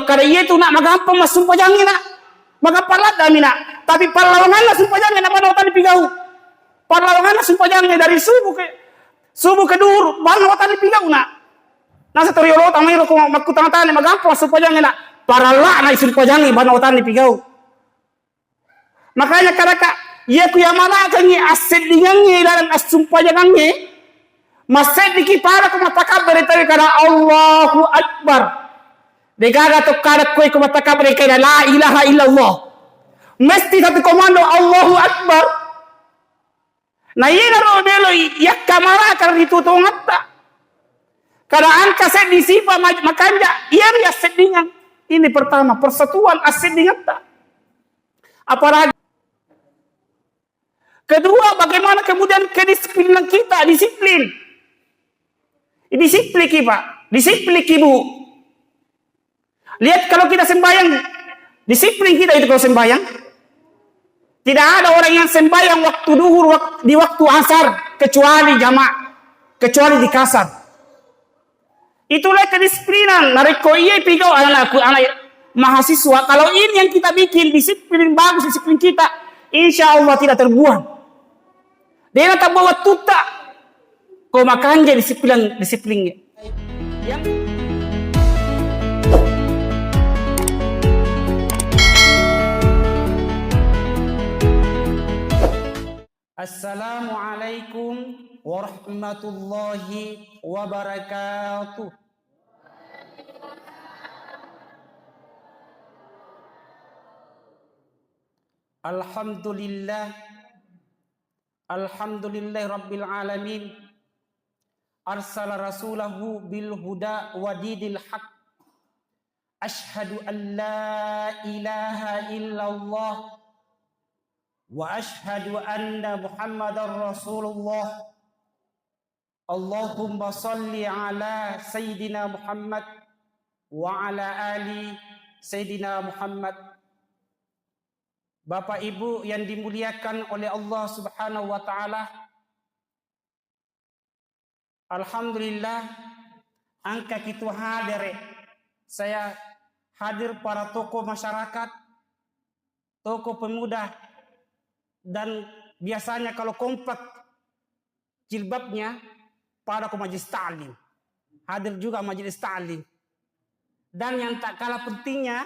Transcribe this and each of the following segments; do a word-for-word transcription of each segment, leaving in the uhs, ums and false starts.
Kada iye tu nak magampang massumpajangnge nak. Magampang ladda mi nak. Tapi pallawanganna sumpajangnge nak mana watanni pigau. Pallawanganna sumpajangnge dari subuh ke subuh ke duhur mana watanni pigau nak. Nasa toriolo tamai roko makkutana-tana magampang massumpajangnge nak. Paralla na sumpajangnge mana watanni pigau. Makanya kadaka, iya ku yamanakangngi asseddingangnge dalam assumpajangangnge, masseddiki pada ku matakabbere tawi kada Allahu Akbar. Degaga to kada kue ku matakabbere kada la ilaha illallah. Mesti satu komando Allahu Akbar. Na iyanaro beloi yakka marakar ritu tongatta. Kada angka seddi sipa maj-, makanja, iyaro asseddingang. Ini pertama, persatuan asseddingatta. Apalagi kedua, bagaimana kemudian kedisiplinan kita, disiplin. Disipliki, Pak. Disipliki, Bu. Lihat kalau kita sembahyang, disiplin kita itu kalau sembahyang. Tidak ada orang yang sembahyang waktu duhur, wak-, di waktu asar, kecuali jamaah, kecuali di kasar. Itulah kedisiplinan. Narekko iya pigau anak-anakku, anak mahasiswa, kalau ini yang kita bikin disiplin bagus, disiplin kita, insya Allah tidak terbuang. Dena tabbawa tutta ko makanja disiplin, disiplin. Yang Assalamualaikum warahmatullahi wabarakatuh. Alhamdulillah. Alhamdulillah rabbil alamin. Arsala rasulahu bil huda wa dinil haq. Asyhadu an la ilaha illallah wa asyhadu anna Muhammadar Rasulullah. Allahumma salli ala Sayyidina Muhammad wa ala ali Sayyidina Muhammad. Bapak Ibu yang dimuliakan oleh Allah Subhanahu wa Ta'ala, alhamdulillah, angka kitu hadere. Saya hadir para tokoh masyarakat, tokoh pemuda, dan biasanya kalau kompak jilbabnya, pada ke majelis taklim. Hadir juga majelis taklim. Dan yang tak kalah pentingnya,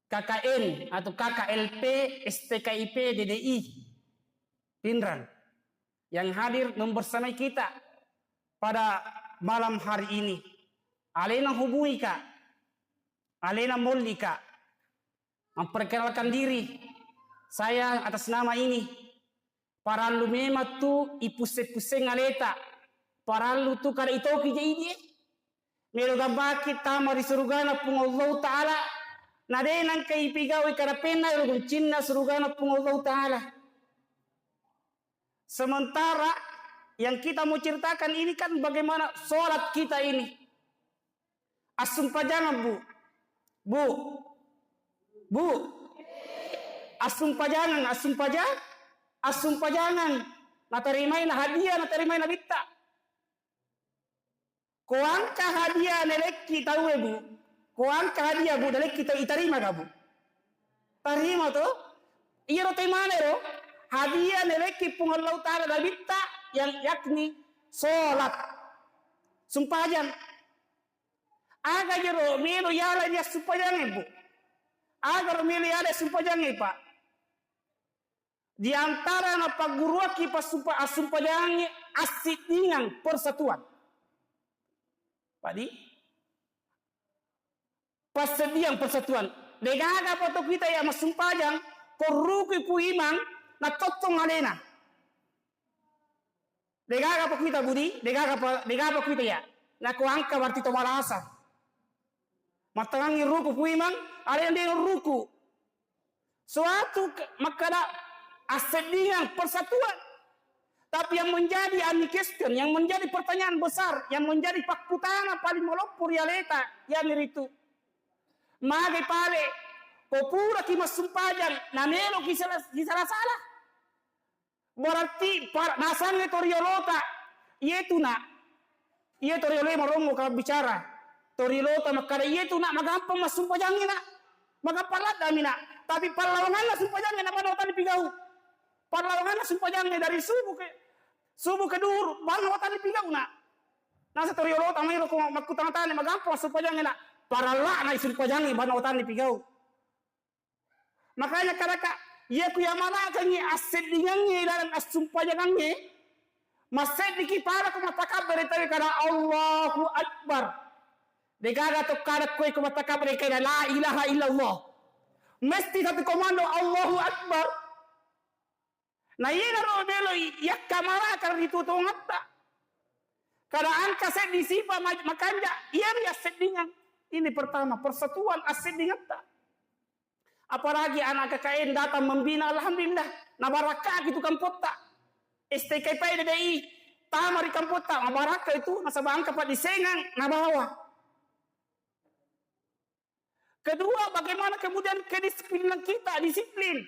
K K N atau K K L P, S T K I P, D D I, Pinrang, yang hadir membersamai kita pada malam hari ini. Alena hubungi, Kak. Alena molli, Kak. Memperkenalkan diri. Saya atas nama ini. Parallu memang tu ipusse-pusseng aleta. Parallu tu kada itoki je idi. Melo gambaki tama ri surugana Puang Allahu Ta'ala. Na de nangka ipigau kada penna ro guncinna surugana Puang Allahu Ta'ala. Sementara yang kita mau ceritakan ini kan bagaimana sholat kita ini. Assumpajangan, Bu. Bu. Bu. Assumpajangan, assumpaja-, assumpajangan. Natarimai na hadiah, natarimai na bitta. Ko angka hadiah nelekki tauwe, Bu. Ko angka hadiah, Bu, nelekki tau itarima ga, Bu? Tarima to? Iyaro temana ro hadiah nelekki Puang Allahu Ta'ala nabitta yang yakni sholat. Sumpajang. Aga jero melo yala dia sumpajangnge, Bu? Aga ro melo yala sumpajangnge, Pak? Di antara napagguruaki passupa-, assumpajangnge assiddingang persatuan. Padi? Passediang persatuan. Degaga poto kita ya massumpajang, ko ruku ku imang, natottong alena. Degaga pa kuita, Budi, degaga pa, degaga pa kuita ya. Nako angka berarti to malasa. Mattangangi ruku ku imang, ada yang dia ruku. Suatu ke-, makkada asseddingang persatuan. Tapi yang menjadi ani question, yang menjadi pertanyaan besar, yang menjadi pakkutana paling maloppo ri aleta, yani ritu. Magai pale, ko puraki massumpajang, nameloki sala-, sisala-sala. Berarti par-, nasangnge to riolota, iyetu na, iye to rioloe marongo ka bicara. Toriolota makkada, "Iye tu, Nak, magampang massumpajangnge, Nak. Magampang laddami, Nak. Tapi pallawanganna sumpajangnge, Nak, bana watanni pigau. Pallawanganna sumpajangnge dari subuh ke, subuh ke duhur, bana watanni pigau, Nak." Nasa toriolota maelo ko makkutana-tana, "Magampang massumpajangnge, Nak." Paralla'na sumpajangnge, bana watanni pigau. Makanya kadaka, iya ku yamarakengngi asseddingengnge dalam assumpajangengnge, masseddiki pada ku matakabbere tawi kada Allahu Akbar. Degaga to kada kue ku matakabbere kada la ilaha illallah. Mesti satu komando Allahu Akbar. Na iyanaro beloi yakka maraka ri tutongatta. Kada angka seddi sipa ma-, makanja, iyaro asseddingeng. Ini pertama, persatuan asseddingetta. Apalagi anak K K N datang membina, alhamdulillah, nabarakka itu kampotta. S T K P D D I tama ri kampotta, mabarakka itu, nasaba angka paddisengang nabawa. Kedua, bagaimana kemudian kedisiplinan kita, disiplin.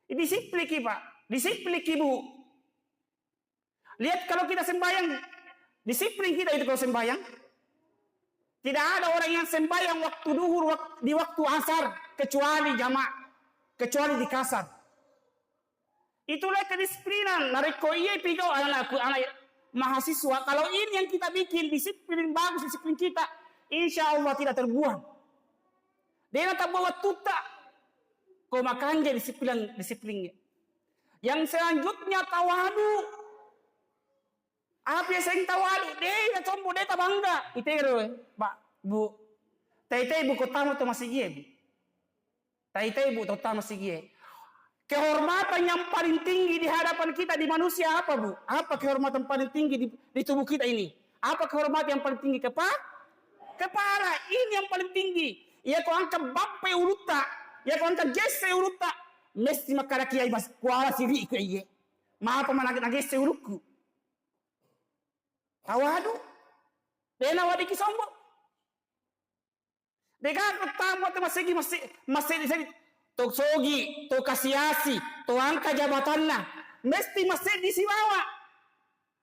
Disipliki, Pak. Disipliki, Bu. Lihat kalau kita sembahyang, disiplin kita itu kalau sembahyang. Tidak ada orang yang sembahyang waktu duhur, wak-, di waktu asar, kecuali jamaah, kecuali di kasar. Itulah kedisiplinan. Narekko iya pigau anak-anakku, anak mahasiswa, kalau ini yang kita bikin disiplin, bagus disiplin kita, insya Allah tidak terbuang. Dena tabbawa tutta. Ko makanja disiplin, disiplin. Yang selanjutnya tawadu. Apa yang sering tawadu? Dena combo, dena tabangga. Itero, Pak, Bu. Taitai Bu, kotama to masigi, Bu. Taitai, Bu, totta masigie. Kehormatan yang paling tinggi di hadapan kita di manusia apa, Bu? Apa kehormatan paling tinggi di, di tubuh kita ini? Apa kehormatan yang paling tinggi? Kepa-, kepala. Ini yang paling tinggi. Iya ko angka bappe ulutta, iya ko angka gesse ulutta, mesti makkada kiai bas-, kuala siri ku iye. Mapa mana nagesse ulukku? Tawadu. Dena wadiki sombong. Degaga tamu atu masigi, masi-, masigi sedi. To sogi, to kasiasi, to angka jabatanna. Mesti masigi sibawa.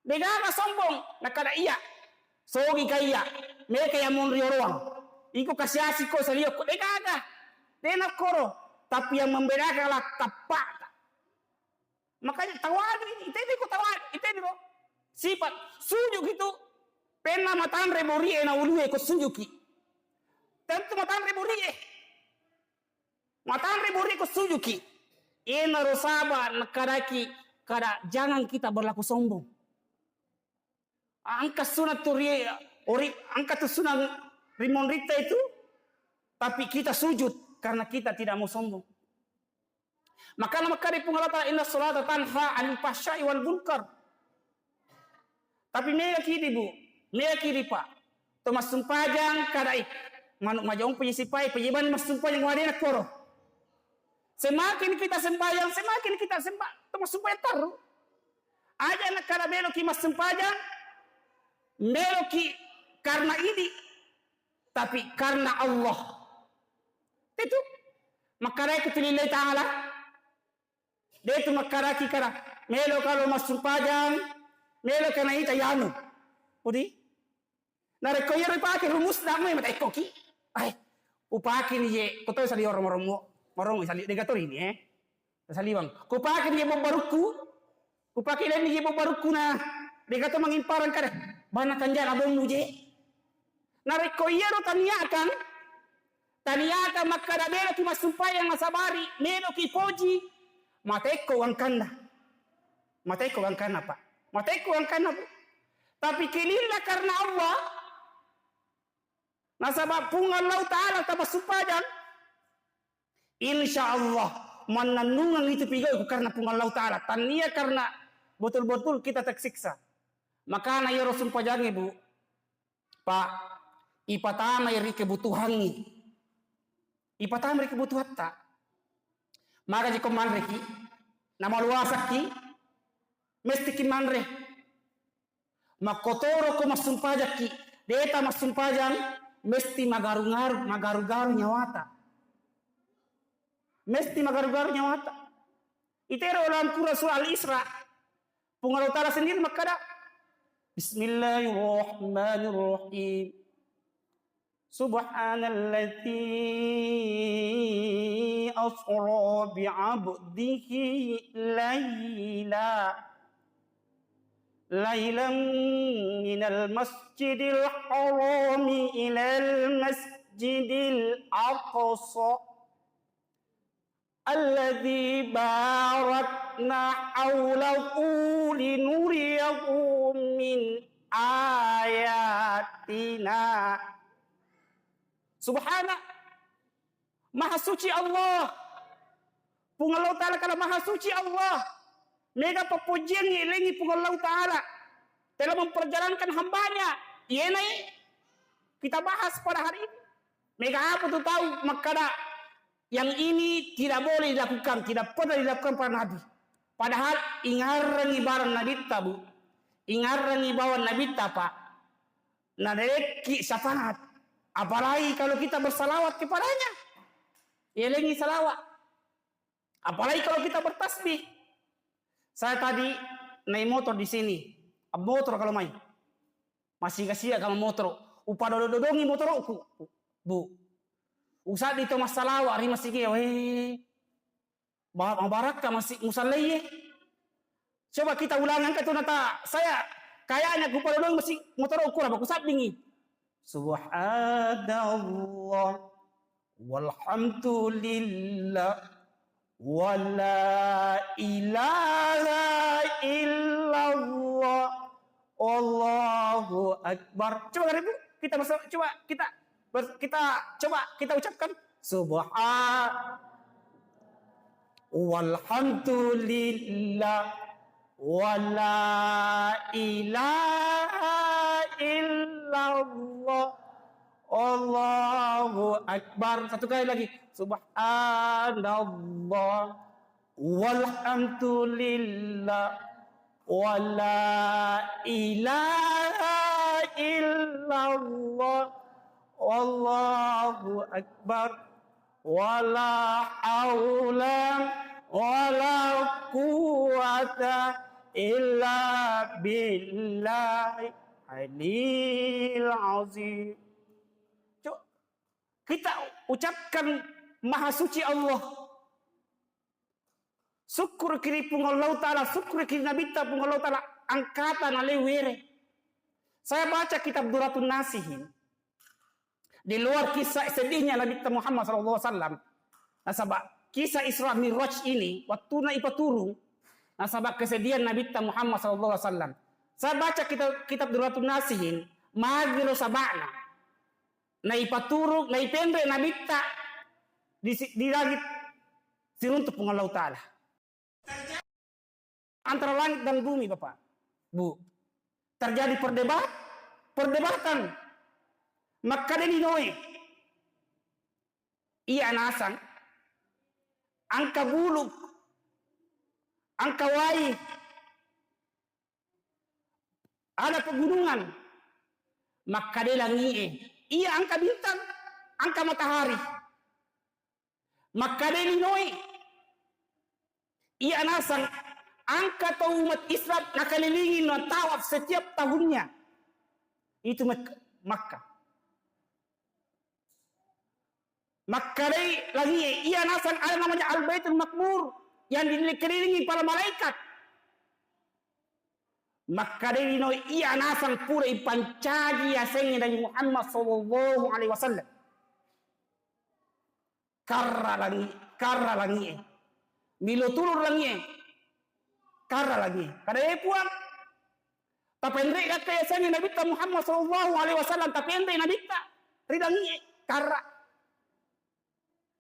Degaga sombong, nakada iya. Sogi ka iya, meka iya monri oroang. Iko kasiasi ko salio ko degaga. Dena koro. Tapi yang membedakan adalah tappa'ta. Makanya tawadu ini, iteni ko tawadu, iteni ko. Sifat sujud itu pernah matanre borie na ulue ko sujuki. Tentu matanre borie. Matanre borie ko sujuki. Ena rosaba nakadaki kada jangan kita berlaku sombong. Engka sunat tu ri, ori-, engka tu sunat ri monritta itu, tapi kita sujud karena kita tidak mau sombong. Makana makkeda Puang Allah Ta'ala, "Inna sholata tanha 'anil fahsya'i wal munkar." Tapi mega kidi, Bu, mega kidi, Pak. To massumpajang kadai, manu majompo je sipai, pejeban massumpajang wadena koro. Semakin kita sembahyang, semakin kita semba-, to massumpajang terru. Aja nakkada meloki massumpajang, meloki karena idi, tapi karena Allah. Itu makkadai ku tu lillahi ta'ala. De tu makkadaki kada, melo kalo massumpajang, melo kana ita yanu. Udi? Narekko iyaro ipake rumusna, mai matekkoki. Ai, upakeni je, ko to saliweng marommo, marommo sali, degatori ini, eh. Saliweng. Kupakeni je bobbarukku, kupake lainni je bobbarukku na, degato mangimparang kada. Bana kanjana bommu je. Narekko iyaro taniakan, taniakan makkada meloki massumpajang nasabari, meloki poji, matekko gangkanna. Matekko gangkanna, Pak. Matekko gangkanna, Bu. Tapi kililla karena Allah, nasaba Puang Allah Ta'ala tamassumpajang, insya Allah mannennungeng itu pigau karena Puang Allah Ta'ala. Tania karena betul-betul kita tersiksa. Makana iyaro sumpajangnge, Bu, Pak, ipatamai ri kebutuhangngi. Ipatamai ri kebutuhatta. Magaji ko manreki, namaluasakki, mestiki manre. Makkotoro ko massumpajakki, deta massumpajang, mesti magaru-garu, magaru-garu nyawata. Mesti magaru-garu nyawata. Itero dalam Quran surah Al-Isra, Puang Allah Ta'ala sendiri makkada, "Bismillahirrahmanirrahim. Subhanalladzi asra bi'abdihi laila. Lailan minal masjidil harami ilal masjidil aqsa. Alladzi barakna haulahu linuriyahu min ayatina. Subhana, Maha Suci Allah. Puang Allah Ta'ala, karena Maha Suci Allah. Mega pappojiang elengi Puang Allah Ta'ala dalam memperjalankan hambanya. Iyanai kita bahas pada hari ini. Mega apa tu tahu makkada yang ini tidak boleh dilakukan, tidak pernah dilakukan para nabi. Padahal ingarrangi barang nabitta, Bu. Ingarrangi bawang nabitta, Pak. Narekki syafaat. Apalagi kalau kita bersalawat kepadanya. Elengi salawat. Apalagi kalau kita bertasbih. Saya tadi naik motor di sini. Motor kalau main. Masih kasih kamu motor. Upadodo-dodongi motorku. Bu. Usah di to massalawa ri masigi, weh. Ba-, mabarakka masih musallaye. Coba kita ulangi, angka tu nata saya kayaknya ku pada dong masih motor ukur apa ku sabbingi. Subhanallah walhamdulillah wala ilaha illallah wallahu akbar. Coba kan Ibu, kita masuk, coba kita ber-, kita coba kita ucapkan subhan walhamdulillah wala ilaha illallah Allahu Akbar. Satu kali lagi. Subhanallah. Walhamdulillah. Wala ilaha illallah. Wallahu Akbar. Wala haula wala quwwata illa billahi aliyil azim. Coba kita ucapkan Maha Suci Allah. Syukur kiri Puang Allah Ta'ala, syukur kiri Nabitta Puang Allah Ta'ala, angkata na lewere. Saya baca kitab Duratun Nasihin. Di luar kisah sedihnya Nabi Muhammad sallallahu alaihi wasallam. Nasaba kisah Isra Mi'raj ini, wattuna ipaturung, nasaba kesedihan Nabi Muhammad sallallahu alaihi wasallam. Saya baca kitab, kitab Duratun Nasihin, magiro sabana. Naipaturung, naipenre Nabitta di si-, di langit siruntuk Puang Allah Ta'ala. Antara langit dan bumi, Bapak, Bu, terjadi perdebat-, perdebatan. Makkeda linoe, iya nasang, angka buluk, angka wai, ada pegunungan. Makkeda langie, iya angka bintang, angka matahari. Makkeda linoe, iya nasang angka tau umat Islam nakelilingi no tawaf setiap tahunnya. Itu Mek-, Makkah. Makkeda langie, iya nasang ada namanya Al-Baitul Makmur yang dikelilingi para malaikat. Makkeda linoe, iya nasang pura ipancaji yasengnge Nabi Muhammad sallallahu alaihi wasallam. Karra langi, karra langie. Milo tulur langie. Karra langie. Kada, "Eh, Puang, tapenre' gakka yasengnge Nabitta Muhammad sallallahu alaihi wasallam, tapenre' Nabitta ri langie." Karra.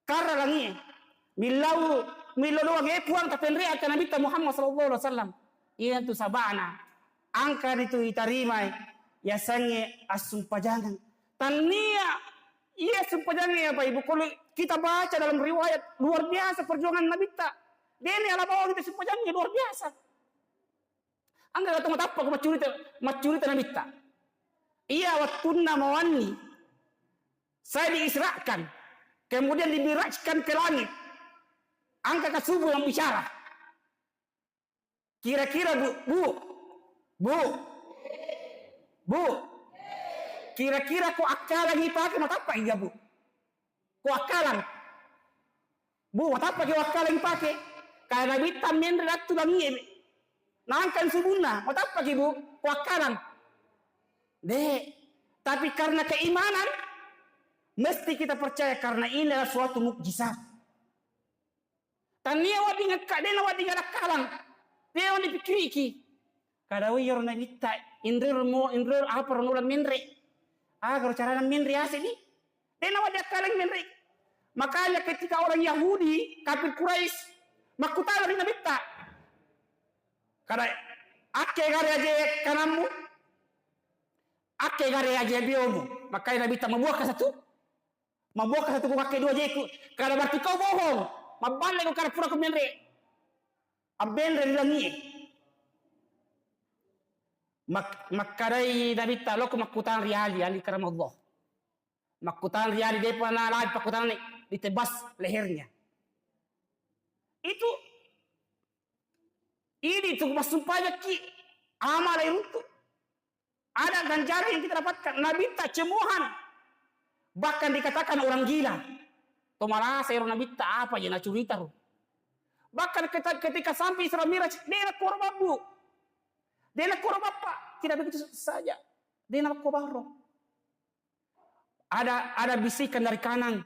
Karra langie. Millau, millau doang, "Eh, Puang, tapenre' akka Nabitta Muhammad sallallahu alaihi wasallam." Iyanatu sabana. Angka ritu itarimai yasengnge assumpajangeng. Tannia iya sumpajangnge, Bapak Ibu, kalau kita baca dalam riwayat, luar biasa perjuangan Nabitta. Dene ala bawang itu sumpajangnge luar biasa. Angka kata matappa ku maccurita, maccurita Nabitta. Iya wattunna mawanni, saya diisrakan, kemudian dimirajkan ke langit. Angka kasubu yang bicara. Kira-kira, Bu, Bu, Bu, Bu, Kira-kira ko akkalang ipake, matappa iga, Bu? Ko akkalang. Bu, matappa ki akkalang ipake? Karena Nabitta menre lattu langie. Nangkan subunna, matappa ki, Bu? Ko akkalang. De. Tapi karena keimanan, mesti kita percaya karena ini adalah suatu mukjizat. Tania wedding ekka, dena wedding ada kalang. Dena wedding pikiriki. Kada woi iyaro Nabitta, inrero mo, inrero apa ro nola menre. Aga ro carana menre ase ni. Dena wedding akkalang menre. Makanya ketika orang Yahudi, kafir Quraisy, makkutana ri Nabitta. Kada, akke gare aje kanammu? Akke gare aje biomu? Makanya Nabitta, mabuakka satu? Mabuakka satu ko kakke dua jeku. Kada berarti kau bohong. Mabballe ko kada pura ko menre. Ammenre ri langie. Mak-, makkedai Nabitta, loko makkutana ri Ali, Ali karamah Allah. Makkutana ri Ali, depa nalai pakkutanani, ditebas lehernya. Itu, ini tu massumpajakki amala iruntu. Ada ganjaran yang kita dapatkan. Nabitta cemohan. Bahkan dikatakan orang gila. To malasa ero Nabitta, apa je nacurita ro. Bahkan keta-, ketika sampai Isra Miraj, dena koro babbu. Dena koro bappa. Tidak begitu saja. Dena koro barro. Ada, ada bisikan dari kanan,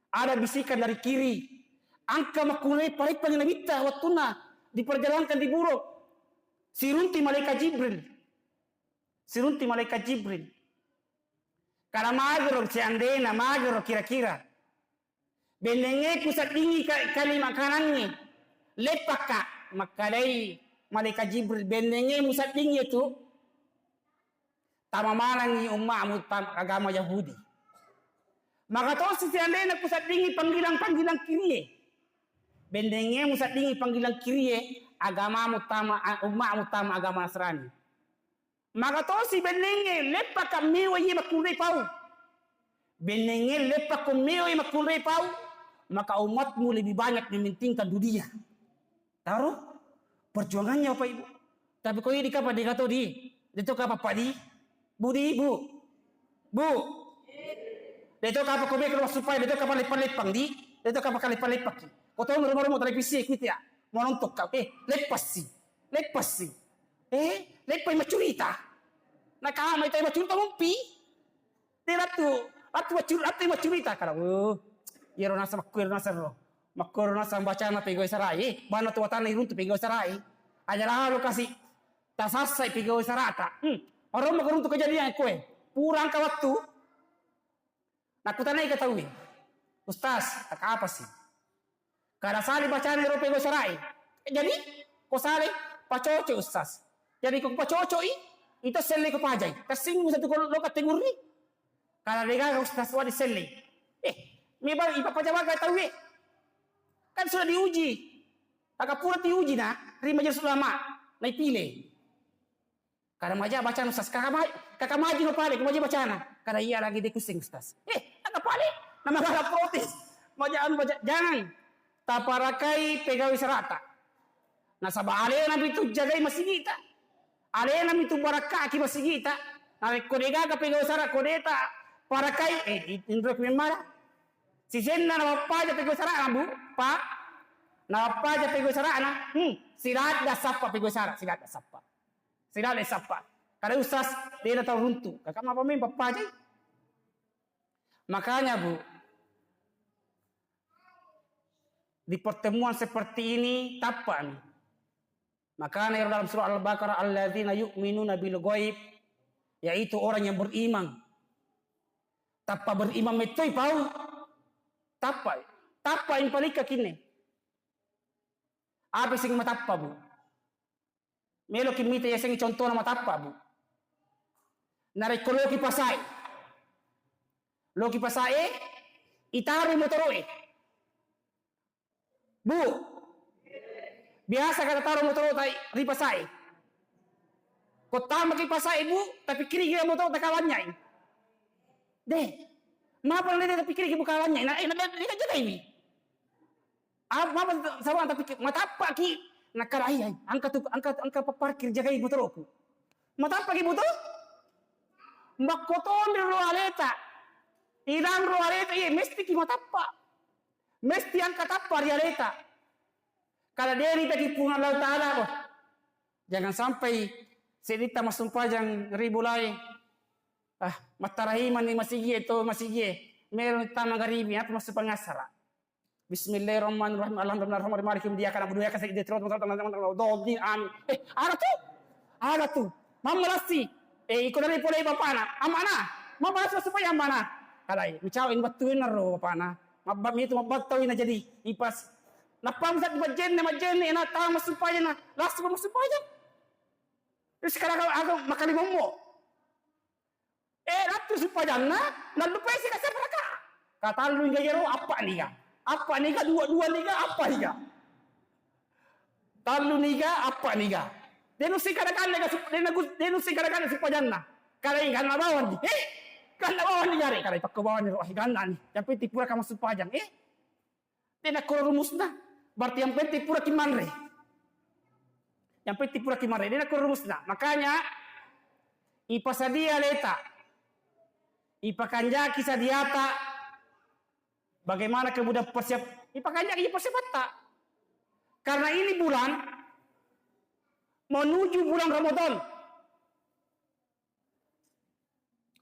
ada bisikan dari kiri. Engka makkunrai pareppang Nabitta wettunna diperjalankan di burung. Sirunti malaikat Jibril. Sirunti malaikat Jibril. Kada magero seandena, magero kira-kira. Bennengnge kuseddingi ka-, kali makanangnge. Leppakka, makkedai malaikat Jibril, bennengnge museddingi tu. Tama manengngi umma'mu tam-, agama Yahudi. Maka tosi seandainya kuseddingi panggilan-panggilan kirie. Bennengnge museddingi panggilan kirie, agamamu tama, a-, umma'mu tama agama Nasrani. Maka tosi bennengnge leppaka mewa iye makkunrai pau. Bennengnge leppako mewa iye makkunrai pau, maka umatmu lebih banyak mementingkan dunia. Taro perjuangannya, Bapak Ibu. Tapi ko idi kapa dega to di, de to kapa padi, Bu di, Bu. Bu. De to kapa ko beko supaya de to kapa leppang-leppang di, de to kapa leppang-leppang ki. Ko to rumah-rumah televisi ki ya, mau nonton kau, eh, lepas si, lepas si. Eh, leppai macurita. Nakama itu macurita mumpi. Te lettu, lettu maccu-, lettu maccurita kala. Oh, iyaro naseng makku, iyaro naseng ro. Makku ro naseng bacana pegawai sarai. Eh, bana tu watana iruntu pegawai sarai. Aja lalo kasi tasassai pegawai sarata. Hmm. Oro mako runtu kejadian koe. Pura engka wettu. Nakkutanai ke tauwe. Ustaz, tak apa sih? Kada salai bacana ero pegawai sarai. Jadi, ko salai, pacoco, Ustaz. Jadi, ko pacoco i, ito selle ko pajai. Kasing satu ko loka tegurri. Kada degaga Ustaz wadi selle. Eh, memang ipa pajawaga tau e. Kan sudah diuji. Maka pura diuji na, ri majelis ulama, naipile. Kada maja bacana Ustaz, kaka ma-, kaka maji no pale, ko maji bacana. Kada iya lagi de kusseng Ustaz. Eh, kaka pale, nama kala protes. Maja anu baca, jangan. Taparakai pegawai sarata. Nasaba alena mitu jagai masigita. Alena mitu barakkaki masigita. Narekko degaga pegawai sara ko deta parakai, eh, inro memara. Sisenna napappaja pegawai sarana, Bu, Pak. Napappaja pegawai sarana. Hmm, siladda sappa pegawai sara, siladda sappa. Siladdai sappa. Kada Ustaz, dena tau runtu. Kaka mapa memeng pappajai? Makanya, Bu, di pertemuan seperti ini, tappa'ni. Makanya dalam surah Al-Baqarah, "Alladzina yu'minuna bil ghaib," yaitu orang yang beriman. Tappa beriman mettoi pau. Tappa. Tappa yang paling kekine. Apa sing matappa, Bu? Meloki mita yasengnge contona matappa, Bu. Narekko loki pasae. Loki pasae, itaroi motoroe. Bu, biasa kada taro motoro tai ri pasae. Ko tamaki pasae, Bu, tapikkiriki motoro takalanyai. Deh, mapa nalena tapikkiriki Bu kalanyai? Na, eh, na, na, na, jagaimi. Apa, apa sama tapi matappaki, nakara ai, ai, engka tu, engka, engka papparkir jagai motoroku. Matappaki motor? Makkotonri ro aleta. Ilanro aleta, iye, mesti ki matappa. Mesti angka tappa ri aleta. Kada de ritaki Puang Allah Ta'ala, boh. Jangan sampai sedditta massumpajang ri bolae. Ah, mattarahimanni masigie to masigie. Melo tama garibi, apa massumpajang asara. Bismillahirrahmanirrahim. Alhamdulillahirrahmanirrahim. Maliki yaumiddin. Iyyaka na'budu wa iyyaka nasta'in. Ihdinas siratal mustaqim. Siratal ladzina an'amta 'alaihim ghairil maghdubi 'alaihim waladdallin. Amin. Eh, iko dari pole bapana. Amana. Mama langsung supaya amana. Kadai, micawa in battuin naro bapana. Mabba mitu mabbattau ina jadi ipas. Nappa musa majenne majenne na tama supaya na. Langsung supaya. Terus sekarang aku, aku makan limommo. Eh, lettu sumpajanna, nallupai sikaseng raka. Katallu niga iyaro, appa niga. Appa niga, dua, dua niga, appa niga. Tallu niga, appa niga. De nusi kada-kada ga sup-, de nagu-, de nusi kada-kada sumpajanna. Kada ganna bawang di. Eh, ganna bawang di gare. Kada pakko bawang di roh, ganna ni. Yang penting pura kama sumpajang. Eh, De nakkoro rumusna. Berarti yang penting pura ki manre. Yang penting pura ki manre. De nakkoro rumusna. Makanya, ipasadia leta. Ipakanjaki sadiata. Bagaimana kemudian persiap, ipakanjaki persiapatta. Karena ini bulan menuju bulan Ramadan.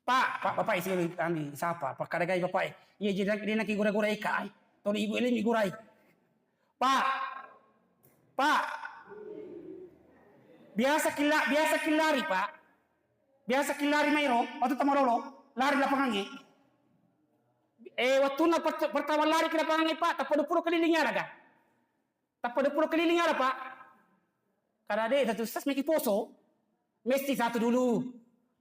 Pak, Pak, Bapak isi kami sapa? Pak kada gai Bapak eh. Iya jadi dia nak gura-gura ika ai. Tolong ibu ini gurai. Pak, Pak, biasa kila, biasa kilari Pak. Biasa kilari mairo, waktu tamarolo, lari lapangan eh. Eh, waktu na pert-, pertama lari ke lapangan eh Pak, tappa dua puluh keliling ya raga. Tappa dua puluh keliling ada, Pak? Kada de, satu sas meki poso. Mesti satu dulu,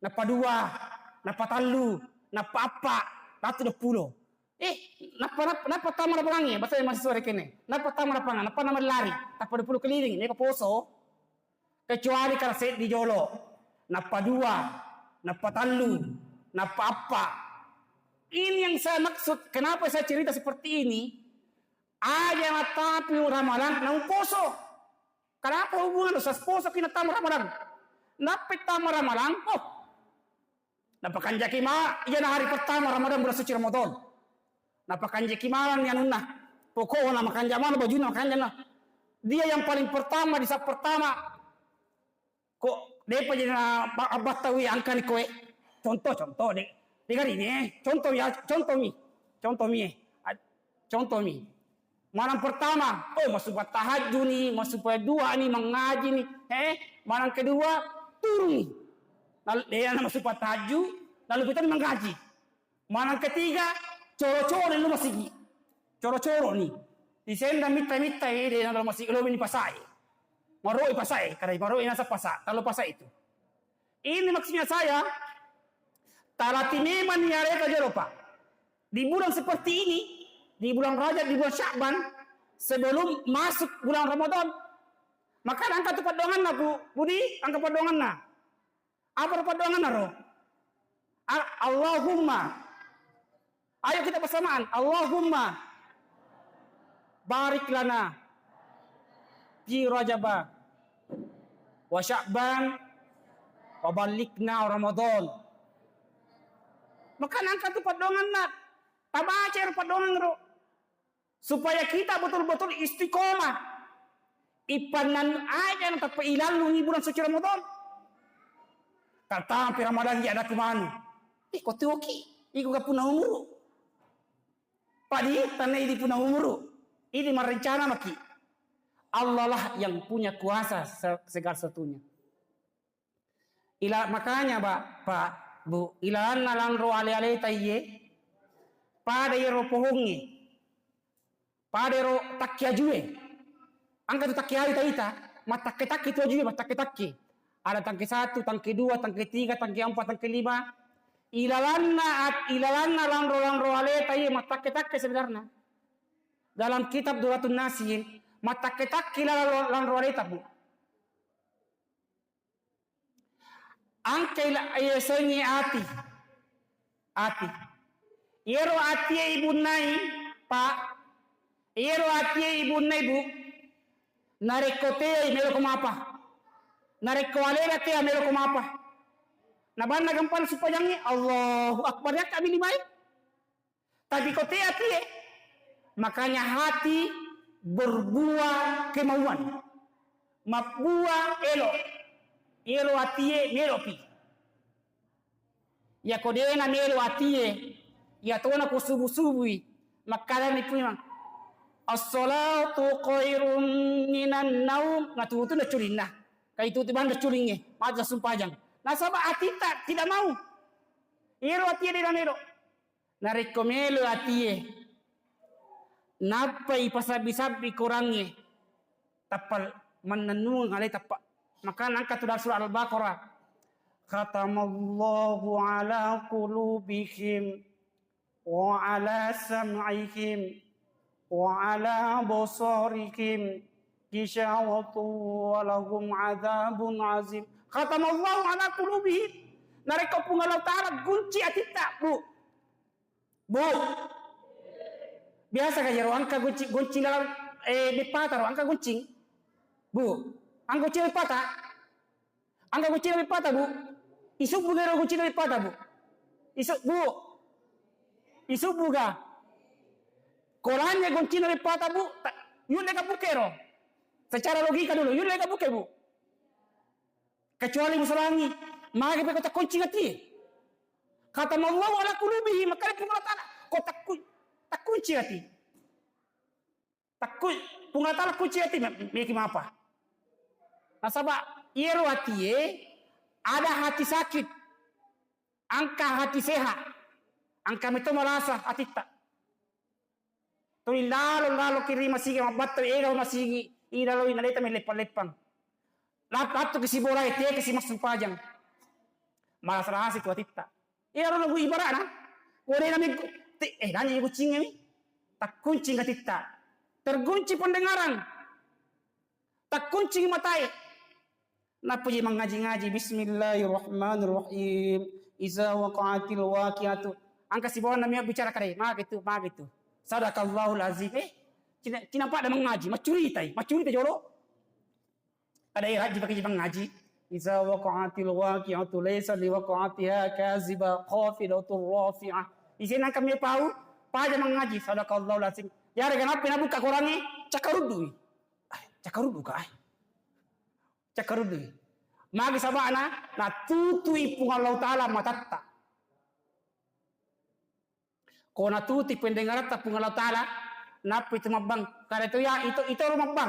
nappa dua, nappa tallu, nappa appa, ratu dua puluh. Eh, nappa, nappa, nappa tama lapangan ya, bahasa mahasiswa rekene. Nappa tama lapangan, nappa nama lari, tappa dua puluh keliling, meka poso. Kecuali kalau seddi jolo, nappa dua, nappa tallu, nappa appa. Ini yang saya maksud, kenapa saya cerita seperti ini? Aja nattapi Ramalang naung poso. Kenapa hubungan usas poso ki nattama Ramalang? Nappi tama Ramalang, oh. Napakanjaki ma, iyana hari pertama Ramadan, bulan suci Ramadan. Napakanjaki malam ni anunna. Pokokna makanja mana bajuna makanja na. Dia yang paling pertama di saat pertama Ko depa je na ba-, abbattawi angkani koe. Contoh, contoh, de. Degari ni, eh. Contoh ya, contoh mi. Contoh mi, eh. A-, contoh mi. Malam pertama, oh, masuk tahajud ni, masuk dua ni, mengaji ni. Eh, malam kedua, turun ni. Lalu dia na masuk tahajud, lalu kita ni mengaji. Manang ketiga, coro-coro lo masigi. Coro-coro ni. Disenda mitta-mitta, eh, de nalo masigi, lo ni pasai. Maroi pasai, kada maroi nasa pasa, kalau pasa itu. Ini maksudnya saya, talati memang ni areka jero, Pak. Di bulan seperti ini, di bulan Rajab, di bulan Sya'ban, sebelum masuk bulan Ramadan, maka angka tu paddoanganna, Bu, Budi, angka paddoanganna. Apa ro paddoanganna ro? A-, Allahumma. Ayo kita bersamaan. Allahumma barik lana fi Rajaba wa Sya'ban wa ballighna Ramadan. Maka nangka tu paddoanganna. Tabaca ro paddoangan ro. Supaya kita betul-betul istiqomah. Ipannan aja na tappa ilallungi bulan suci Ramadan. Tattampi Ramadan ya ada kumanu. Ih, kau tuoki. Iku gak punna umuru. Padi, tanai di punna umuru. Ini merencana maki. Allah lah yang punya kuasa se-, segala sesuatunya. Ila-, makanya, Pak, Pak, Bu, ilalanna lanro ale-aleta iye, pada iyaro pohongnge, pada iyaro takki ajue. Engka tu takki aju taita, mattakke-takke tu ajue, mattakke-takke. Ada tangke satu, tangke dua, tangke tiga, tangke empat, tangke lima. Ilalanna at-, ilalanna lanro-lanro aleta iye mattakke-takke sebenarna. Dalam kitab Duratun Nasihin, mattakke-takke ilalanna lanro aleta, Bu. Engka ila-, iyasengnge ati. Ati. Iyaro atie ibunnai, Pak. Iyaro atie ibunnai, Bu. Narekko teai, meloko mapa. Narekko alena tea, meloko mapa. Nabanna gampang sumpajangnge, Allahu Akbar, yakka mi limai. Tapi ko te atie, makanya hati berbuah kemauan. Mabbuah elo. Elo atie melopi. Iya ko dena melo atie, iya tona ko subu-subui, makkalani Puang, "As-salatu khairum minan naum." Natutu na culinna. Kai tutu bang culingnge, maju sumpajang. Nasaba atitta tidak mau. Iyaro atie dena melo. Narekko melo atie, nappai pasabbi-sabbi korangnge, tappa mannennungeng alai tappa. Maka nangka tu dalam surah Al-Baqarah, "Khatamallahu ala qulubihim wa ala sam'ihim wa ala absarihim ghishawatun wa lahum adzabun azim." Khatamallahu ala qulubihim. Narekko Puang Allah Taala gunci atitta, Bu. Bu. Biasa ka iyaro engka gunci-, gunci dalam, eh, beppata ro, engka gunci. Bu. Engka gunci beppata. Engka gunci beppata, Bu. Isubbu ga ero gunci beppata, Bu. Isu-, Bu. Isubbu ga. Koranya gunci beppata, Bu. Ta-, yulle ka buke ro. Secara logika dulu, yulle ka buke, Bu. Kecuali musalangi, magi peko takkunci ati. Khatamallahu ala qulubihi, makanya Puang Allah Taala, ko takku-, takkunci ati. Takku-, Puang Allah Taala kunci ati, me-, meki mapa. Nasaba, iyaro atie, ada hati sakit, engka hati sehat, engka meto malasa atitta. Tuli lalo, lalo ki ri masigi mabbattau, ega masigi, ida loi naleta meleppang-leppang. Lat-, lattu ki sibolae, teke si massumpajang. Malas-lasi tu atitta. Iyaro lagu ibara'na. Ko de nami te-, eh, nanya kucingnge mi. Takkunci atitta. Terkunci pendengaran. Takkunci matae. Nappa je mangaji-ngaji, "Bismillahirrahmanirrahim. Iza waqa'atil waqi'atu." Engka sibawanna mia bicara kare, magi tu, magi tu. Sadaqallahul azim. Eh, cina, cina pada mangaji, macuritai, macurita jolo. Ada eh, rajin pakai mangaji. "Iza waqa'atil waqi'atu laysa liwaqa'atiha kaziba khafidatur rafi'ah." Isi nang kami pau, paja mangaji, "Sadaqallahul azim." Ya, ada kenapa nak buka korangi? Cakarudui. Ai, cakarudu ka, ai. Cakkarudui. Magi saba'na, natutui Puang Allah Taala matatta. Ko natutui pendengaratta Puang Allah Taala, nappi tu mabbang. Kada tu ya, itu, itu lo mabbang.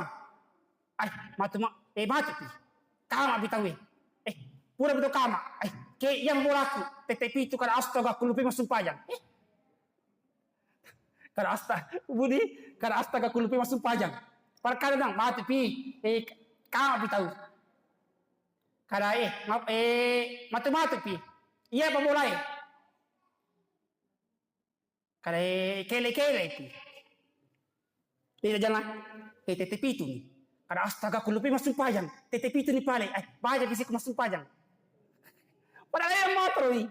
Ai, matu ma-, eh, matu pi. Kama pi tau e. Eh, pura pi to kama. Ai, ke yang bolaku, tete pi tu kada astaga, kulupi massumpajang. Eh. Kada asta-, Budi, kada astaga kulupi massumpajang. Parkada nang, matu pi, eh, kama pi tau. Kada, eh, ma-, eh, matu-matu pi. Iya pa bolae. Kada, eh, kele-kele pi. Tidak jalan, eh, tete pitu ni. Kada astaga kulupi massumpajang. Tete pitu ni pale, eh, baja bisiku massumpajang. Padahal yang motor ni.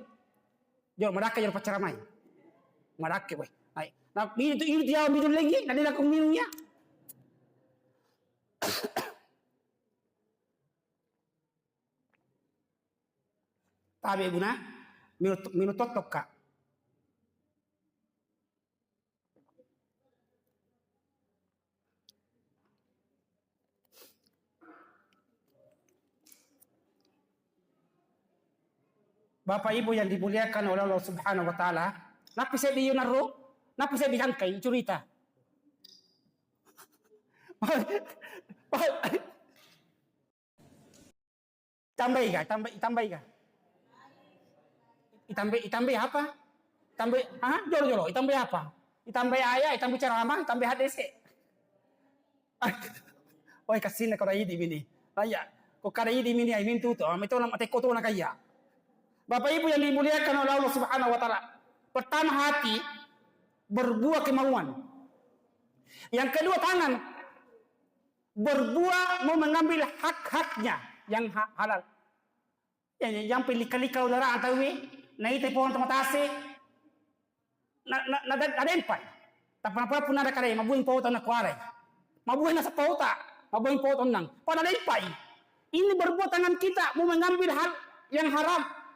Jolo, madakka jolo paccaramai. Madakka, weh. Ai. Nah, ini tu, ini tu ya, minum lagi, nanti aku minum ya. Tabe guna, minum, minum totok, Kak. Bapak Ibu yang dimuliakan oleh Allah Subhanahu wa Ta'ala, nappi seddi yunarro, nappi seddi jangkai curita. Tambai ga? Tambai, itambai ga? Itambai, itambai apa? Tambai, ah, jolo, jolo, itambai apa? Itambai ayat, itambai ceramah, itambai hadis. Woi, kasina ko idi mini. Ayya, ko kada idi mini, ai mintu to, ami to nama teko to na kaya. Bapak Ibu yang dimuliakan oleh Allah Subhanahu wa Ta'ala. Pertama, hati berbuah kemauan. Yang kedua, tangan berbuah mau mengambil hak-haknya yang ha-, halal. Ya, ya, yang pilih kali kau darah atau we, na itu pohon tomatase, na, na, na, na dempai. Tapi apa pun ada kare, mabuin pohon na kuare. Mabuin nasa pohon, mabuin pohon nang. Pada dempai. Ini berbuat tangan kita mau mengambil hal yang haram.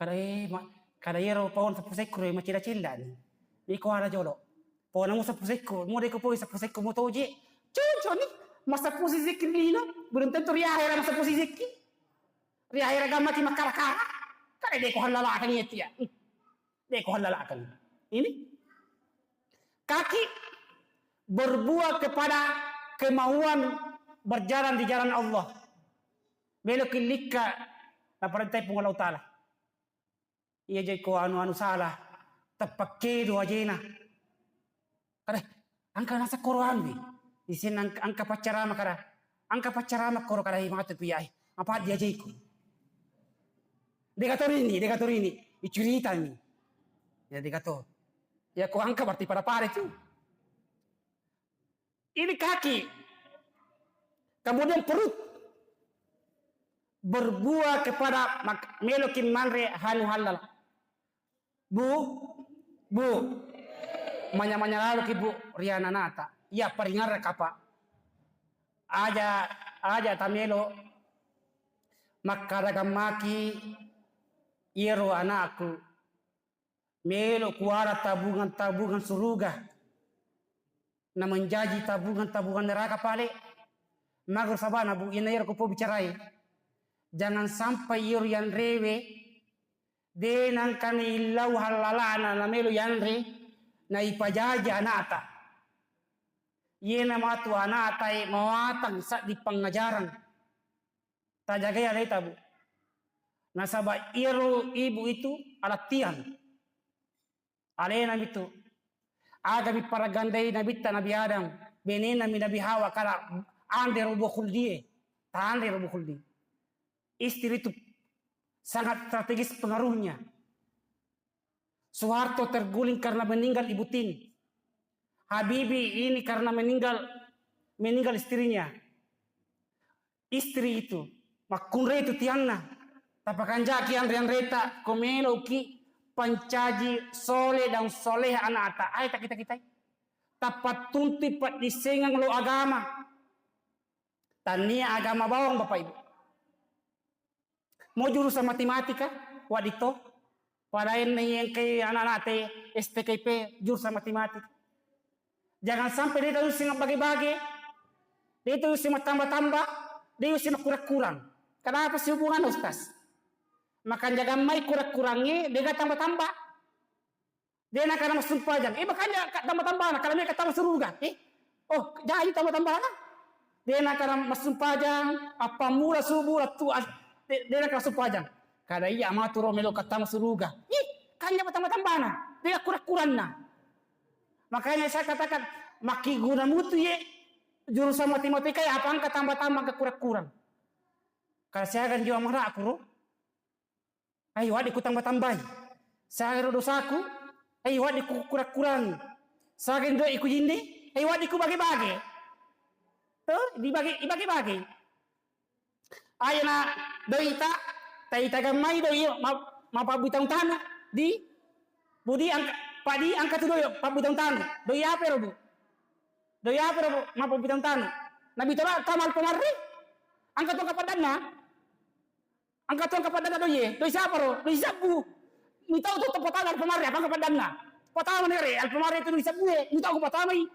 Kada, eh, ma-, kada iyaro paona seppusekku ro, macella-cella ni. Iko ada jolo. Paona mu seppusekku, mu deko poi seppusekku mu toje. Cocok ni. Masseppu sisekki lino, belum tentu ri ahera masseppu sisekki. Ri ahera gammaki makkara-kara. Kada deko hallalakang iya tia. Deko hallalakang. Ini kaki berbuah kepada kemauan berjalan di jalan Allah. Meloki likka naparentai Puang Allah Ta'ala. Iya je ko anu-anu salah, teppakkedo ajena. Kada, engka naseng koro anu, isen engka, engka paccarama kada, engka paccarama koro kada, eh, matu piyai, apa dia jeko. Dega torini, dega torini, icuritami. Ya dega to. Ya ko engka berarti pada-pada tu. Ini kaki. Kemudian perut. Berbuah kepada mak-, meloki manre hanu halal. Bu, bu, manya-manya laloki bu ri ananata. Iya paringarraka pa. Aja, aja tamelo makkadagang maki iyaro anakku. Melo kuwara tabungan-tabungan suruga, na menjaji tabungan-tabungan neraka pale. Mago sabana bu, ina iyaro ko pobicarai. Jangan sampai iyaro yanrewe de nangkani illau hallalana na melo yanre, na ipajaji anata. Iyena matu anata e mawatang saddi pangajarang. Tajagai aleta, Bu. Nasaba iyaro ibu itu alattian. Alena mitu. Aga mi paragandai nabitta Nabi Adam, benena mi Nabi Hawa, kada anre robo kuldie. Tanre robo kuldi. Istri itu sangat strategis pengaruhnya. Soeharto terguling karena meninggal Ibu Tini. Habibie ini karena meninggal, meninggal istrinya. Istri itu, makkunrai tu tianna. Tapakanjaki anre-anreta, ko meloki pancaji sole dan soleha anakta. Ai takita-kitai. Tapattuntui paddissengang lo agama. Tania agama bawang, Bapak Ibu. Mau jurusan matematika, wadding to. Pada engkai anak-anak te S T K P jurusan matematika. Jangan sampai de tau sing bage-bage, de tau sing tambah-tambah, de tau sing kurang-kurang. Kenapa sih hubungan, Ustaz? Maka jaga mai kurang-kurangnya, de tambah-tambah. De nakana massumpajang. Eh, makanya ka tambah-tambahna, kalau mereka tambah suruga. Eh, oh, jadi tambah-tambahna. De nakana massumpajang, appammula subuh, lettu, de, de nakana sumpajang. Kada iya matu ro melo ka tambah suruga. Ih, kan tambah-tambahna. De kurang-kurangna. Makanya saya katakan, makkiguna mutu ye jurusan matematika ya, apa engka tambah-tambah ke kurang-kurang. Kalau saya kan jiwa marah aku ro. Ai, wedding kutambah-tambahi. Sagaro dosaku, ai, wedding ku-, kurang-kurangi. Sagaro doi kujinni, ai, wedding kubage-bage. To, dibage, dibage-bage. Ayo na doita, taita gammai doi, ma-, mapabbi taung tanu. Di, budi angka, padi angka tu doi, pabbi taung tanu. Doi apa ro, Bu? Doi apa ro, Bu? Mapabbi taung tanu. Nabi tola kamal pemarri. Angka tu kapadanna. Engka tu engka paddanna doie, doi siapa ro? Doi sabbu. Mitau tu patama Alfamart, apa engka paddanna? Patama ni re, Alfamart itu doi sabbu e, mitau ku patamai.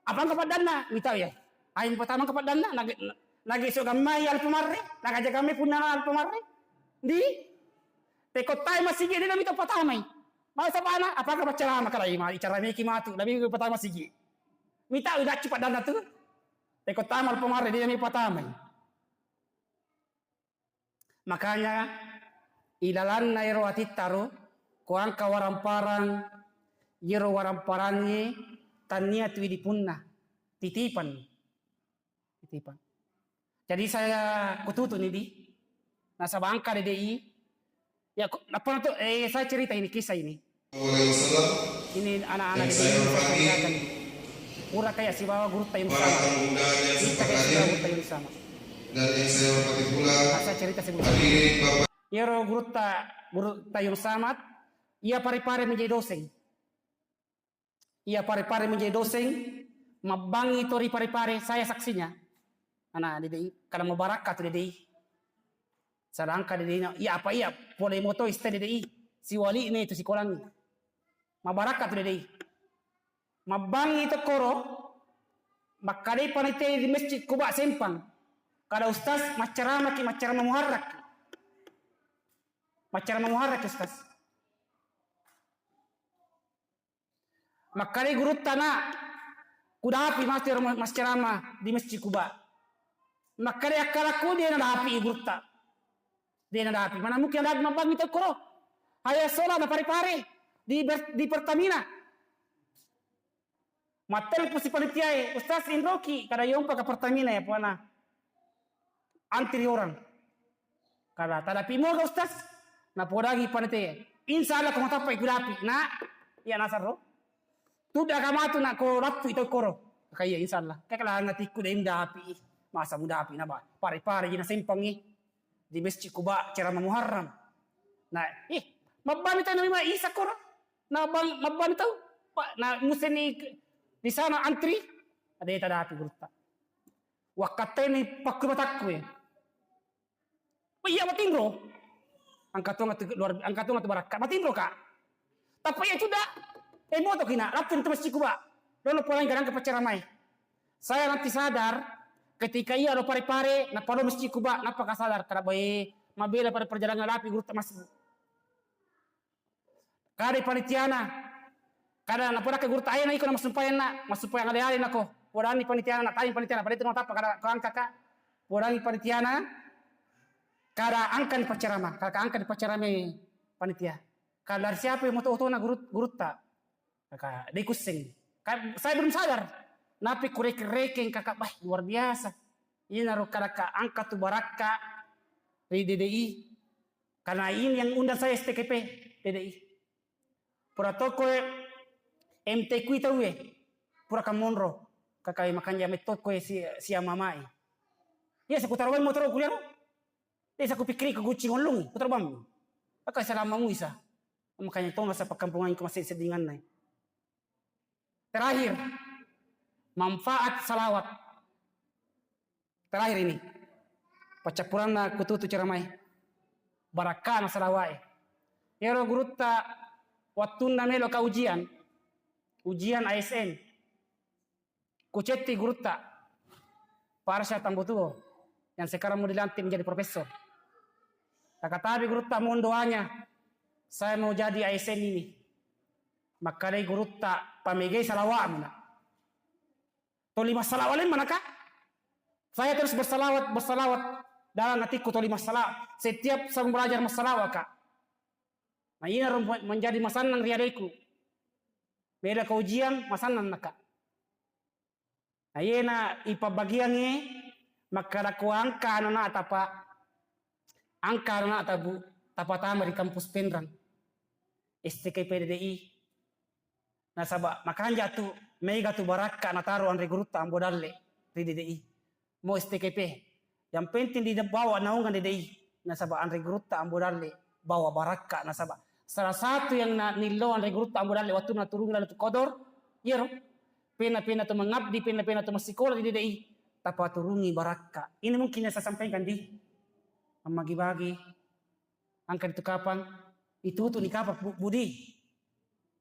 Apa engka paddanna? Mitau ya. Ai patama engka paddanna, nage, nage so gammai Alfamart, nagaja gammai punna Alfamart. Di? Te kottai masigi de mitau patamai. Mala sabana, apa engka paccarama kalai ma, icarameki matu, nabi patama masigi. Mitau dacci paddanna tu. Te kottama Alfamart, de mi patamai. Makanya, ilalanna ero atitta ro, ko engka waramparang, iyaro waramparangngé tannia tu idi punna, titipan. Titipan. Jadi saya kututu ni di, nasaba engka D D I, ya, ko-, apa tu, eh, saya cerita ini, kisah ini. Alaihi wasallam. Ini anak-anak yang saya hormati, pura kaya sibawa gurutta Yunus Samad. Para tamu undangan yang saya hormati, gurutta Yunus Samad. Dan yang saya hormati pula, saya cerita sebelum hadirin Bapak. Iyaro gurutta, gurutta Yunus Samad, iya pare-pare menjadi dosen. Iya pare-pare menjadi dosen, mabbangi to ri pare-pare, saya saksinya. Anak D D I, karena mubarakka tu D D I. Sedangkan dede ina, iya apa iya, pole moto ista dede i, siwali ne tu sikolangi. Mabarakka tu dede i. Mabbangi tokkoro, makkedai panitia di Masjid Kuba Sempang. Kada Ustaz, maccarama ki, maccarama muharrak ki. Maccarama muharrak ki, Ustaz. Makkedai gurutta, "Nak, kudapi matu ero maccarama di Masjid Kuba." Makkedai akkalakku, de nadapi gurutta. De nadapi. Mana mungkin nadapi, mabbangi tokkoro. Hayya sholat na pare-pare di ber-, di Pertamina. Mattelepon si panitiae, "Ustaz, inroki, kada yompa ka Pertamina ya, puana." Antri orang. Kada, "Tadapi moga, Ustaz?" Napodangi panitia. "Insya Allah, ko matappai kudapi, Nak." Iya nasaro. "Tudda ka matu, Nak, ko lappu itu koro." Kaka iya, "Insya Allah." Kaka langatikku de mudapi. Masa mudapi, na ba. Pare-pare jina sempangi. Di Masjid Kuba, ceramah Muharram. Nah, ih, mabbani tau Nabi Isa koro. Nah, bang, mabbani tau. Pak, nah, museni ke-, di sana antri. Ada tadapi gurutta. Wakkatteni pakku matakku ya. Oh iya, matinro. Angka tonga tu luar, angka tonga tu barakka. Matinro, Kak. Tapi iya sudah. Eh, moto kina, lapun tu Masjid Kuba. Lalu pulang garang ke pacaramai. Saya nanti sadar, ketika iya lo pare-pare, nappa lo Masjid Kuba, nappa ka sadar, kada boe, mabela pada perjalanan lapi gurutta masjid. Kada panitiana. Kada napoda ke gurutta, "Ayo na iko na massumpayang, Nak. Massumpayang ale-ale nako." Podani panitiana, nak tanya panitiana, pada itu mau tapa kada ko angka, Kak. Podani panitiana, kada angka ni pacarama, kada angka ni pacarama panitia. Kada dari siapa yang mau tahu na gurut-, gurutta. Kaka, de kusseng. Kan saya belum sadar. Napi kurekeng-rekeng, Kaka, bah, luar biasa. Inaro kada ka angka tu barakka ri D D I. Karena ini yang undang saya S T K P D D I. Pura toko M T Q tau e. Pura kamonro. Kaka makanja me toko e si, si amamai. Iya, sekutaro bang motoro kuliah. Desa kupikiri ku guci ngollung, kutaro bang. Kaka selama mu isa. Makanya tong rasa perkampungan ku masih sedingan nai. Terakhir, manfaat salawat. Terakhir ini, paccappuranna kututu ceramai. Barakkana salawai. Ero gurutta wattunna melo ka ujian, ujian A S N. Kucetti gurutta, Pak Arsyad Tambutuo, yang sekarang mau dilantik menjadi profesor. Takatabi gurutta mohon doanya, saya mau jadi A S N ini. Makkedai gurutta, "Pamegai salawa'mu, Nak." Toli massalawa lemma, Nak. Saya terus bersalawat, bersalawat dalam hatiku, toli massalawa. Setiap saya belajar massalawa, Kak. Nah, ini menjadi masannang ri adekku. Beda ko ujian, masannang, Nak. Nah, iyena ipabbagiangngi makkada ko angka anana tapa, angka anana tabu, tapatama ri kampus Penrang, S T K P D D I. Nasaba makanja tu, mega tu barakka nataro anre gurutta Ambo Dalle ri D D I. Mo S T K P. Yang penting dibawa naungan D D I. Nasaba anre gurutta Ambo Dalle bawa barakka, nasaba salah satu yang na, nillo anre gurutta Ambo Dalle wattu naturung Lailatul Qadar, iyaro pena-pena tu mengabdi, pena-pena tu massikola di D D I, tapaturungi barakka. Ini mungkin yang saya sampaikan di, magi-bagi. Angka itu kapang, itu tu ni kapang, Bu-, Budi.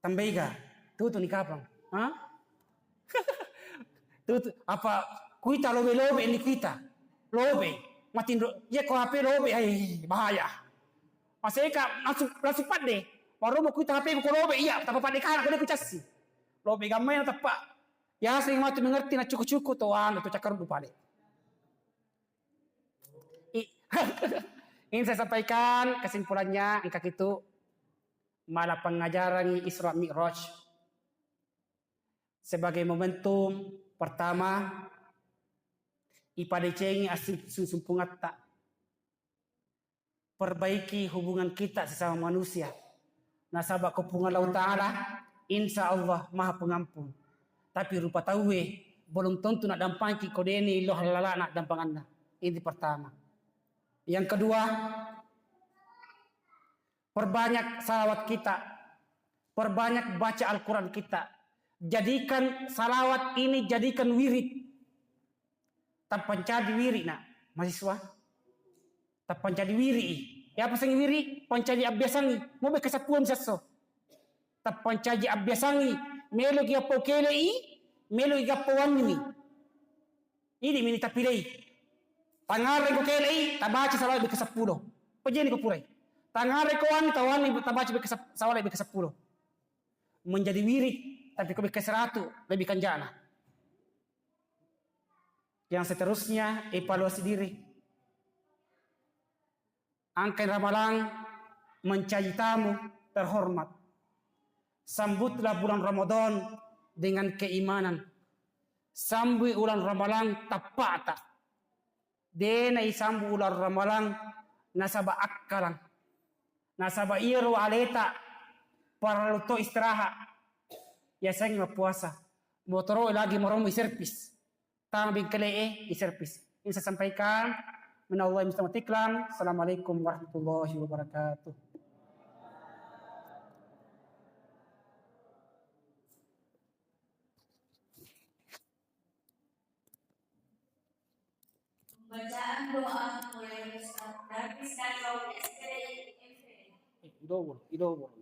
Tambaiga, tutu ni kapang. Ha? Tutu, apa kuita lobe-lobe ni kuita? Lobe. Matinro, iya ko H P lobe, ai, bahaya. Maseka langsung, langsung padde. Baru mau kuita H P ko lobe, iya, tapa padde kana ko de ku cassi. Lobe gammai na teppa. Ya, sering matu mengerti na cuku-cuku to anu to cakar du pale. I-, ini saya sampaikan kesimpulannya, engka kitu mala pengajaran Isra Mi'raj sebagai momentum pertama ipadecengi assing-, sumpungatta, perbaiki hubungan kita sesama manusia. Nasaba ko Puang Allah Ta'ala, insya Allah Maha Pengampun. Tapi rupa tauwe belum tentu nak dampangki ko deni lo halala nak dampanganna. Ini pertama. Yang kedua, perbanyak salawat kita. Perbanyak baca Al-Quran kita. Jadikan salawat ini jadikan wirid. Tapancadi wirid nak, mahasiswa. Tappancaji wiri i. Iyapa sengngi wiri? Pancaji abbiasangngi. Mau bekke seppulo mi sesso. Tappancaji abbiasangngi. Meloki gappau kele i, meloki gappau wanni mi. Idi mini tapilei. Tangareko kele i, tabaca sawale bekke seppulo. Pejeni ko purai. Tangareko wanni, tawanni tabaca bekke sep-, sawale bekke seppulo. Menjadi wirid, tapi ko bekke seratu, lebih kanjana. Yang seterusnya, evaluasi diri. Engkai Ramalang mencaji tamu terhormat. Sambutlah bulan Ramadan dengan keimanan. Sambui ulang Ramalang tappa'ta. De' naisambu ulang Ramalang nasaba akkalang. Nasaba iyaro aleta parellu to istirahat. Yasengnge mappuasa. Motoro lagi maromu iservis. Tang bengkele e iservis. Ini saya sampaikan. Minallah mustamatiklam. Assalamualaikum warahmatullahi wabarakatuh. Pembacaan doa mulai Ustaz Darwis Kacau S D I M P. Eh, idobol, idobol.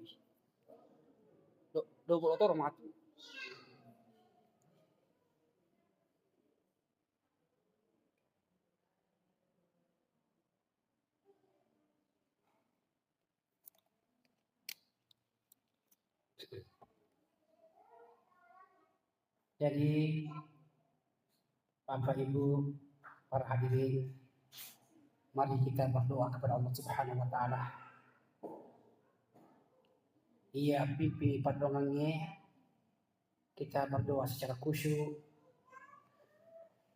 Do-, dobol otoro matu. Jadi, Bapak Ibu, para hadirin, mari kita berdoa kepada Allah Subhanahu wa Ta'ala. Iya pipi paddoangengnge, kita berdoa secara khusyuk.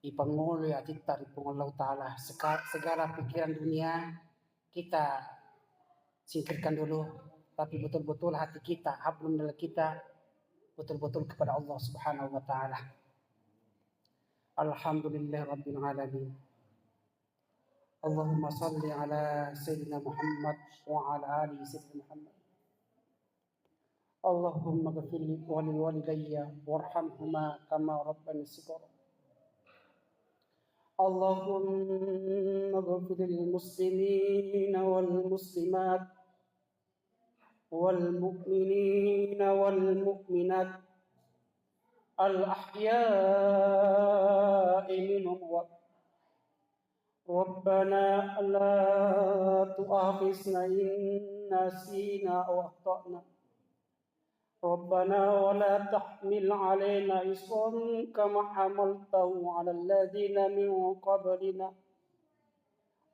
Ipangoloi atitta ri Puang Allah Ta'ala. Seka-, segala pikiran dunia kita singkirkan dulu, tapi betul-betul hati kita, hablum minallah kita betul-betul kepada Allah Subhanahu wa Ta'ala. Alhamdulillah Rabbil Alamin. Allahumma salli ala Sayyidina Muhammad wa ala ali Sayyidina Muhammad. اللهم اغفر لوالدي وارحمهما كما ربياني صغارا. اللهم اغفر للمسلمين والمسلمات والمؤمنين والمؤمنات الأحياء منهم والأموات. ربنا لا تؤاخذنا إن نسينا أو أخطأنا. ربنا ولا تحمل علينا إصرا كما حملته على الذين من قبلنا.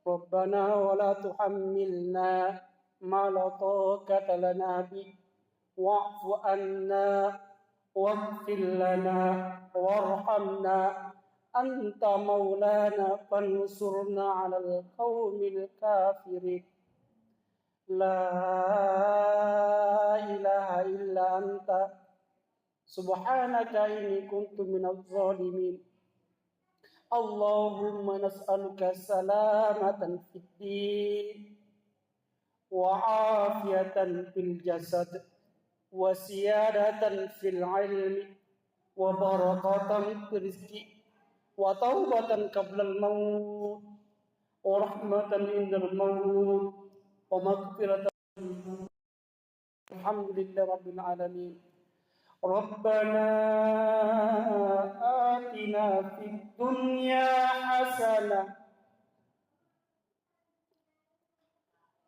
ربنا ولا تحملنا ما لا طاقة لنا به. واعف عنا واغفر لنا وارحمنا أنت مولانا فانصرنا على القوم الكافرين. لا إله إلا أنت سبحانك إني كنت من الظالمين. اللهم نسألك سلامة في الدين وعافية في الجسد وزيادة في العلم وبركة في الرزق وتوبة قبل الموت ورحمة عند الموت ومغفرة. الحمد لله رب العالمين. ربنا آتنا في الدنيا حسنة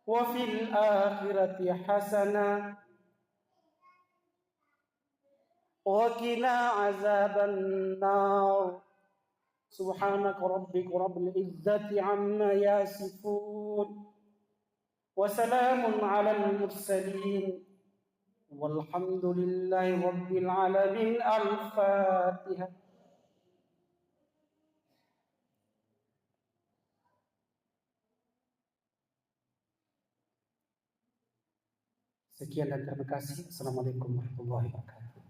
وفي الآخرة حسنة وقنا عذاب النار. سبحانك ربك رب العزة عما يصفون. وسلام على المرسلين. والحمد لله رب العالمين. الفاتحة. Sekian dan terima kasih. Assalamualaikum warahmatullahi wabarakatuh.